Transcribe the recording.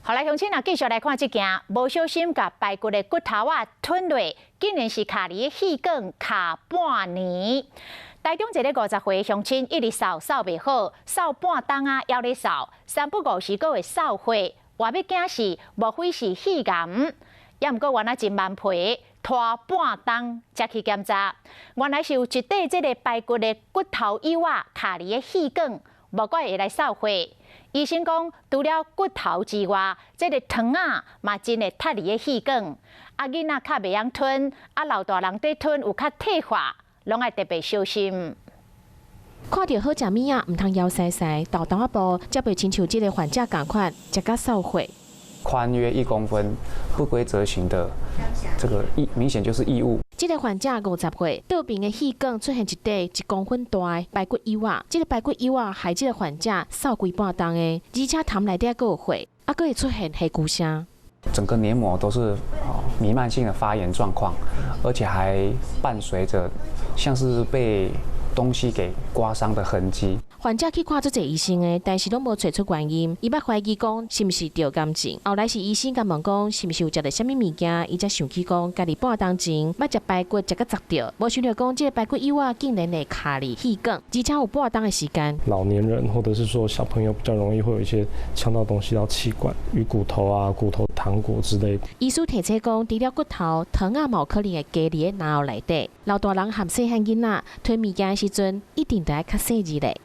好來，鄉親啊，繼續來看這件，無小心共排骨的骨頭仔吞落，竟然是卡佇咧氣管卡半年。台中一個50歲鄉親一直嗽嗽袂好，嗽半冬仔猶咧嗽，三不五時閣會嗽血，話欲驚死，莫非是肺癌？猶毋過原來真頑皮，拖半冬才去檢查，原來是有一塊這个排骨的骨頭幼仔卡佇咧氣管，無怪會來嗽血。醫生講，除了骨頭之外，這个糖仔嘛真會塞佇咧氣管。啊，囡仔較袂曉吞，啊，老大人佇吞有較退化，攏愛特別小心。看著好食物仔，毋通枵屎屎，沓沓仔步，才袂親像這个患者仝款，食甲嗽血。寬約1公分，不規則形的，這個異明顯就是異物。這个患者50歲，倒爿的氣管出現一塊1公分大的排骨幼仔，這个排骨幼仔害這个患者嗽規半冬的，而且痰內底閣有血，啊，閣會出現痚呴聲。整個黏膜都是瀰漫性的發炎狀況，而且還伴隨着像是被東西給刮傷的痕跡。患者去看足濟醫生的，但是攏無揣出原因。伊捌懷疑講是毋是著癌症，後來是醫生共問講是毋是有食著啥物物件，伊才想起講家己半冬前捌食排骨食甲齧著，無想著講這个排骨幼仔竟然會卡佇氣管，而且有半冬的時間。老年人或者是說小朋友比較容易會有一些嗆到東西到氣管魚骨頭啊、骨頭糖果之類。醫師提醒講，除了骨頭，糖仔嘛有可能會加佇咧咽喉內底。老大人和細漢囡仔吞物件的時陣，一定著愛較細膩咧。